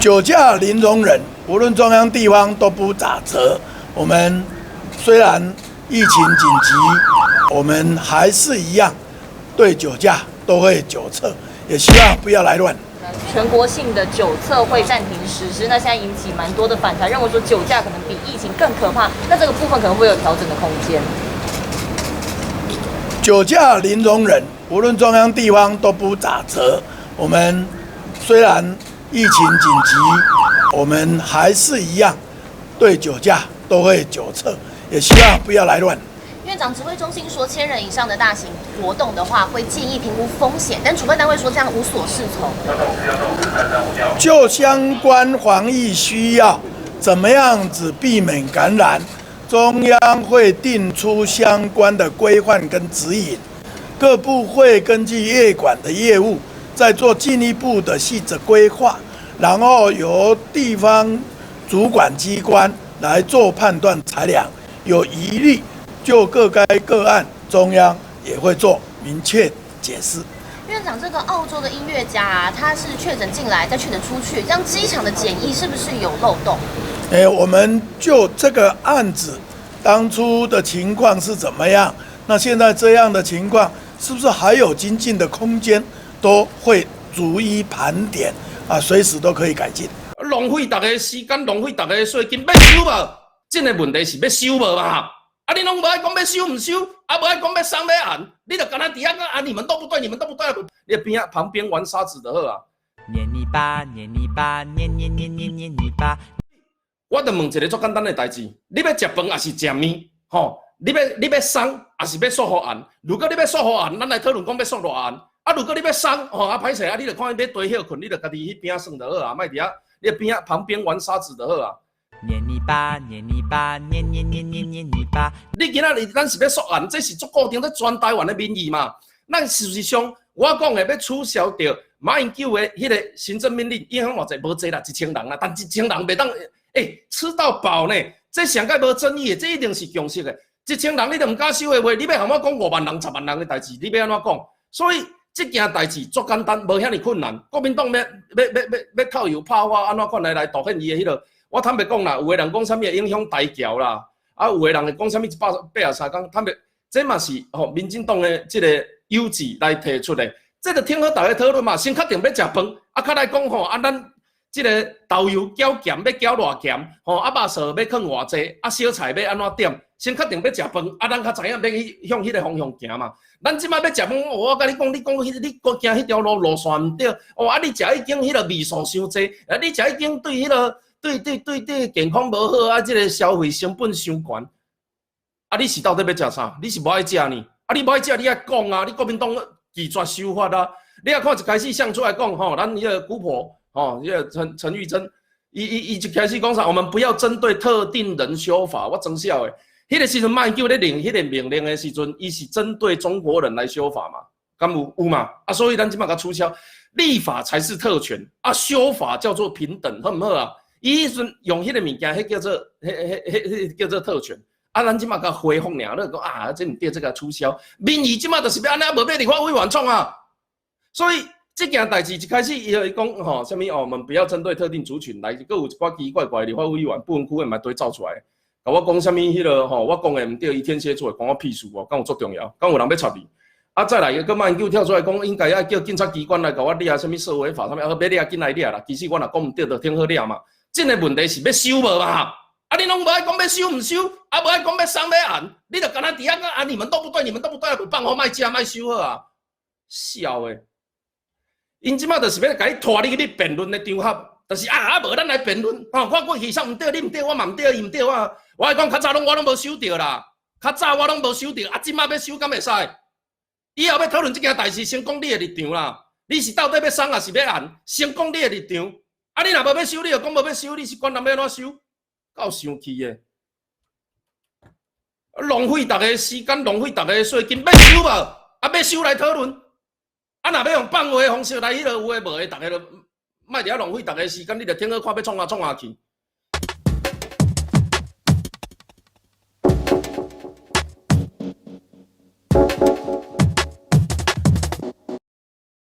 酒駕零容忍，無論中央地方都不打折。我們雖然疫情緊急，我們還是一樣對酒駕都會酒測，也希望不要來亂。全國性的酒測會暫停實施，那現在引起蠻多的反彈，認為說酒駕可能比疫情更可怕。那這個部分可能會有調整的空間。酒駕零容忍，無論中央地方都不打折。我們雖然疫情緊急，我們還是一樣對酒駕都會酒測，也希望不要來亂。院長，指揮中心說，千人以上的大型活動的話，會建議評估風險，但主辦單位說這樣無所適從。就相關防疫需要，怎麼樣子避免感染，中央會定出相關的規範跟指引，各部會根據業管的業務，再做進一步的細則規劃，然後由地方主管機關來做判斷裁量，有疑慮就各該個案，中央也會做明確解釋。院長，這個澳洲的音樂家啊，他是確診進來，再確診出去，這樣機場的檢疫是不是有漏洞？欸，我們就這個案子當初的情況是怎麼樣？那現在這樣的情況，是不是還有精進的空間？都會逐一盤點啊，隨時都可以改進。浪費大家時間，浪費大家稅金，欲收無？這個問題是欲收無嘛？啊！你攏無愛講欲收毋收，啊無愛講欲鬆欲按，你就干焦佇遐講啊！你們都不對，你們都不對，你邊仔旁邊玩沙子就好啊。捏泥巴，捏泥巴，捏捏捏捏捏泥巴。我就問一個足簡單的代誌：你欲食飯抑是食麵？吼，你欲鬆抑是欲束予按？如果你欲束予按，咱來討論講欲束偌按。啊，如果你欲鬆，吼啊歹勢啊，你就看欲缀歇睏，你就家己彼邊仔耍就好啊，莫佇遐你邊仔旁邊玩沙子就好啊。捏泥巴，捏泥巴，捏捏捏捏捏泥巴。你今仔日咱是欲束按，這是足固定，這全台灣的民意嘛。咱事實上，我講的欲取消掉馬英九的彼個行政命令，影響偌濟？無濟啦，1000人啦，但1000人袂當，欸，吃到飽呢？這上蓋無爭議的，這一定是共識的。1000人你都毋敢收的話，你欲予我講5萬人、10萬人的代誌，你欲按怎講？所以這件代誌足簡單，無遐爾困難。國民黨欲欲欲欲欲靠油拍火，按怎款來凸顯伊的彼個？我坦白講啦，有的人講啥物會影響台僑啦，啊，有的人會講啥物183工，坦白，這嘛是吼民進黨的這個有志來提出的，這就挺好大家討論嘛。先確定欲食飯，啊，較來講吼，啊，咱這個豆油攪鹹欲攪偌鹹，吼，啊，肉臊欲囥偌濟，啊，小菜欲按怎點，先確定欲食飯，啊，咱較知影欲去向彼個方向行嘛。咱這擺欲食飯，我共你講，你講彼，你閣行彼條路路線毋對，哦，啊，你食彼間彼個味素傷濟，啊，你食彼間對彼個。對對對對，健康無好啊！這個消費成本傷懸。啊，你是到底欲食啥？你是無愛食呢？啊，你無愛食，你愛講啊！你國民黨拒絕修法啊！你也看一開始上出來講吼，咱彼個姑婆吼，彼個陳陳玉珍，伊伊伊一開始講啥？我們不要針對特定人修法，我真笑的。彼個時陣馬英九咧令彼個命令的時陣，伊是針對中國人來修法嘛？敢有有嘛？啊，所以咱這擺共取消立法才是特權，啊，修法叫做平等，好毋好啊？伊彼陣用彼個物件，彼叫做，彼彼彼彼叫做特權。啊，咱這擺共恢復爾，你講啊，這毋對，這個取消。民意這擺就是欲按呢，無欲立法委員創啊。所以這件代誌一開始，伊就講吼，啥物哦，我們不要針對特定族群來，閣有一寡奇奇怪怪的立法委員不分區的嘛堆走出來，共我講啥物彼個吼，我講的毋對，伊天蠍座，關我屁事哦，敢有足重要？敢有人欲插你？啊，再來閣馬英九跳出來講，應該愛叫警察機關來共我掠啥物社會法，啥物啊，欲掠緊來掠啦。其實我若講毋對，就挺好掠嘛。這個問題是欲收無嘛？啊，你攏無愛講欲收毋收，啊，無愛講欲鬆欲按，你就干焦佇遐講啊，你們都不對，你們都不對，放予莫食莫收好啊，笑的。𪜶這擺就是欲共你拖你去辯論的場合，就是啊啊無咱來辯論，吼，我過去啥毋對，你毋對，我嘛毋對，伊毋對啊。我愛講較早攏我攏無收著啦，較早我攏無收著，啊，這擺欲收敢會使？以後欲討論這件代誌，先講你的立場啦。你是到底欲鬆抑是欲按？先講你的立場。啊，你若無欲收，你就講無欲收，你是管人欲按怎收？夠生氣的，浪費大家時間，浪費大家稅金，欲收無？啊，欲收來討論。啊，若欲用放話的方式來彼落有的無的，大家就莫佇遐浪費大家時間，你就挺好看欲創啥創啥去。